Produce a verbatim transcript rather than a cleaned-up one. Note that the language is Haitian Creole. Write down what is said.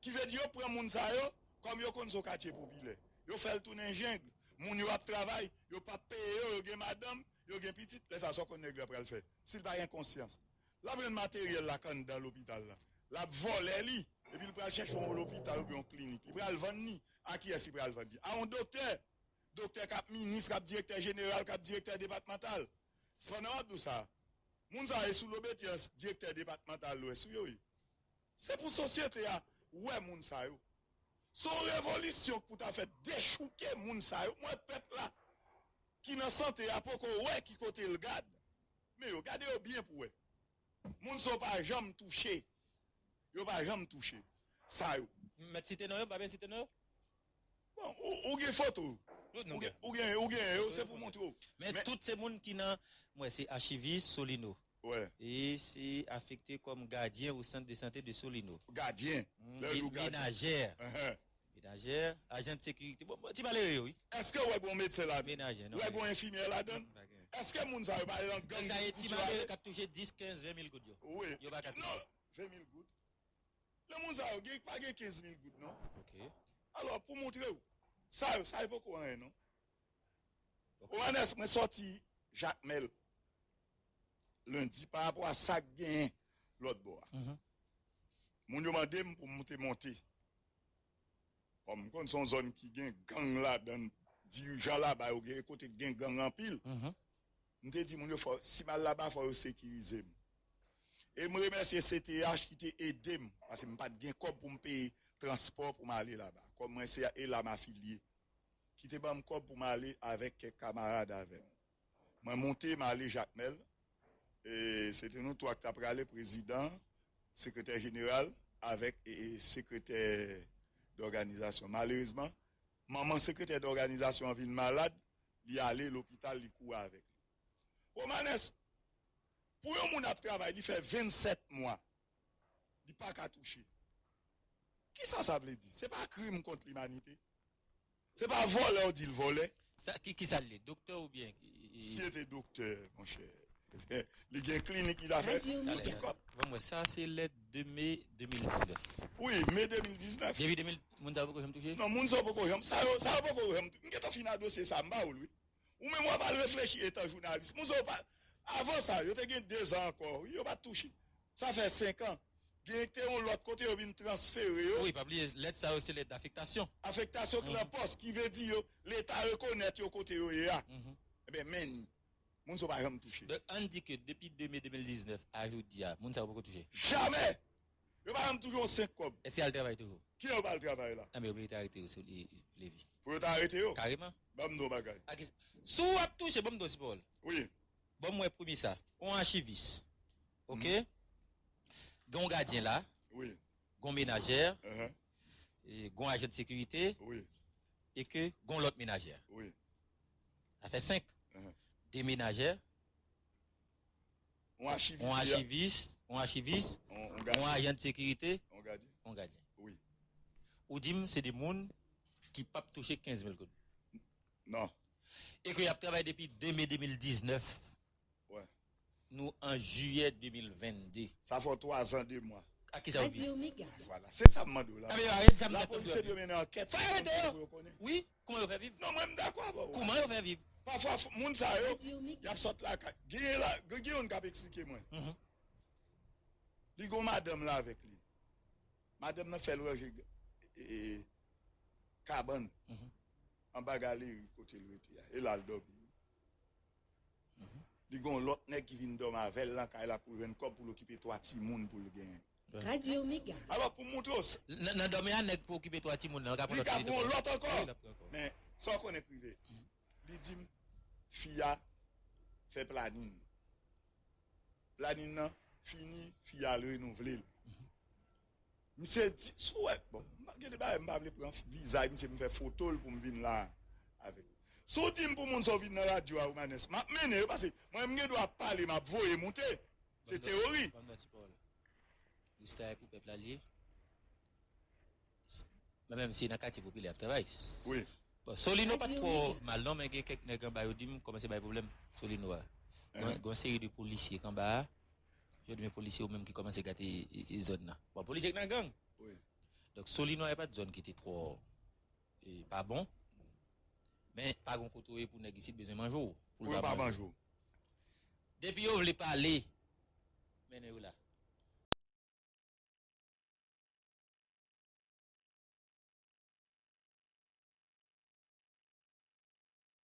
Ki vle di yo pran moun sa yo, kòm yo konn se yon katye popilè. Yo fè l tounen jeng. Moun yo ap travay, yo p ap peye yo, yo gen madanm, yo gen pitit. Lè sa, sa w konn nèg la pral fè? Si l pa gen konsyans, l ap jwenn materyèl la k anndan lopital la. L ap vòlè li, epi l pral chèche yon lopital oubyen yon klinik. Li pral vann li. A kiyès li pral vann li? A yon doktè. Doktè k ap minis, k ap direktè jeneral, k ap direktè depatmantal. Sepandan, w ap di w sa, moun sa yo sou lobedyans direktè depatmantal Lwès ou yo ye. Se pou sosyete a wè moun sa yo. Se yon revolisyon k pou ta fèt, dechouke moun sa yo. Mwen, pèp la ki nan sante a poko wè ki kote l gad. Men yo, gade yo byen pou wè. Moun sa yo pa janm touche. Yo pa janm touche. Sa yo. Mèt site non yo, m pa byen site non yo? Bon, ou, ou gen foto. Tout nou Ou gen, gen. Ou gen, ou gen yo, se pou montre w. Men Men tout se moun ki nan, mwen, se achivis Solino. Wè. E se afekte kòm gadyen o sant de sante de Solino. Gadyen. Mm, Lè yo di w gadyen. Menajè. Enhen. Menajè, ajan de sekirite. Bon, bon, ti malere yo, wi. Èske w wè gen yon medsen ladan? Menajè, non. Ou wè gen yon enfimyè ladan? Mm, pa gen. Èske moun sa yo pa nan gang Donk sa ye ti malere k ap touche dis, kenz, ven mil goud yo. Wi. Yo pa ka touche. Non, ven mil goud. Nan moun sa yo, gen, pa gen kenz mil goud, non. Ok. Alò, pou montre w, sa yo, sa yo poko anyen, non. Ok. Omanès, mwen sòti Jakmèl lendi pa rapò a sa k genyen lòt bò a. Mhm. Moun yo mande m pou m te monte. Bon, m konn se yon zòn ki gen gang ladan, dirijan laba yo gen kote k gen gang anpil. Mhm. M te di moun yo, fò, si m al laba, fò yo sekirize m. E m remèsye C T H ki te ede m, paske m pa t gen kòb pou m peye transpò pou m ale laba. Kòm mwen se Elam afilye, ki te ban m kòb pou m ale avèk kèk kamarad avè m. Mwen monte, m ale Jakmèl. E se te nou twa ki t ap prale, prezidan, sekretè jeneral, avèk, e, e, sekretè dòganizasyon. Malerezman, manman sekretè dòganizasyon an vin malad, li ale lopital, li kouri avèk li. Romanes, pou yon moun ap travay, li fè vennsèt mwa, li pa ka touche. Kisa sa vle di? Se pa krim kont limanite? Se pa vòlè w di l vòlè? Sa, ki, kisa l ye? Doktè oubyen, e, e, Si se te doktè, monchè, li gen klinik, li ta fè yon ti kòb. Bon, mwen, sa se lèt de me de mil diznèf. Wi, me de mil diznèf. Depi de mil, moun sa yo poko janm touche? Non, moun sa yo poko janm, sa yo, sa yo poko janm touche. M gentan fin a dosye sa, m ba w l, wi. Ou menm w ap al reflechi etan jounalis. Moun sa yo pa, avan sa, yo te gen de zan ankò, wi, yo pa t touche. Sa fè senk an. Gen te yon lòt kote yo vin transfere yo. Wi, pa bliye, lèt sa yo se lèt dafektasyon. Afektasyon ki nan pòs, ki vle di yo, Leta rekonèt yo kote yo ye a. Mhm. Ebyen, men ni. Moun sa yo pa janm touche. Donk, ann di ke depi de me de mil diznèf a jodi a, moun sa yo poko touche? Jamè! Yo pa janm touche yon senk kòb. Èske y al travay toujou? Ki yo pa al travay la? Anben, yo mérite arete yo, sou li, Levi. Pou yo ta arete yo? Kareman. Ban m di w bagay. Aki, si w ap touche, ban m di w ti pawòl. Wi. Ban m wè premye sa. Yon achivis. Oke? Mhm. Gen yon gadyen la. Wi. Gen yon menajè. Ahan. E gen yon ajan de sekirite. Wi. E ke gen yon lòt menajè. Wi. Sa fè senk. Ahan. De menajè. Yon achivis, yon achivis, yon achivis, yon, yon gadyen, yon ajan de sekirite, yon gadyen. Yon gadyen. Wi. Ou di m se de moun ki p ap touche kenz mil goud. Non. E ke y ap travay depi de me de mil diznèf. Wè. Nou an jiyè de mil vennde. Sa fè twa zan, de mwa. A ki sa w di? Vwala. Se sa m mande w la. Lapolis se yo mennen ankèt sou moun pou yo konnen. Wi, kouman yo fè viv? Non, mwen m dakò avè w. Kouman yo fè viv? Pafwa, moun sa yo, y ap sot lakay. Genyen la, gen, gen youn k ap eksplike mwen. Mhm. Li gon madanm la avèk li. Madanm nan fè l ranje, e, e, kabann, mhm, anba galeri kote l rete a. E la l dòmi. Mhm. Li gon lòt nèg ki vin dòmi avè l nan kay la pou l jwenn kòb pou l okipe twa timoun pou l genyen. Ka di yo, Mika. Alò, pou m montre w, s- Nan, nan dòmi a, nèg pou okipe twa timoun nan, l ka pran lòt lòt ankò. Wi, l ap pran ankò. Men, sa w konnen k rive? Mhm. Li di m, fi a fè planin. Planin nan fini, fi a al renouvle l. Mhm. Misye di, si w wè, bon, m pa gen de bagay, m pa vle pran vizaj misye, m fè foto l pou m vin la avèk. Si w di m pou moun sa w vin nan radyo a, Romanes, m ap mennen yo, paske mwen, m gen dwa ap pale, m ap voye moute. Se teyori. Ban m nan ti pawòl. Listwa e pou pèp la l ye. Mwen menm, se nan katye popilè y ap travay. Wi. Bon, Solino pa t twò mal non, men gen kèk nèg anba yo di m kòmanse bay pwoblèm Solino a. Gen, gen yon seri de polisye k anba a. Yo di men polisye yo menm ki kòmanse gate e, e, e zòn nan. Bon, polisye k nan gang. Wi. Donk, Solino e pa t zòn ki te twò e, pa bon. Men pa gon kote w ye pou nèg isit bezwen manje w. Pou l Pou yo pa pa manje manje w. w. Depi yo vle pale, mennen yo la.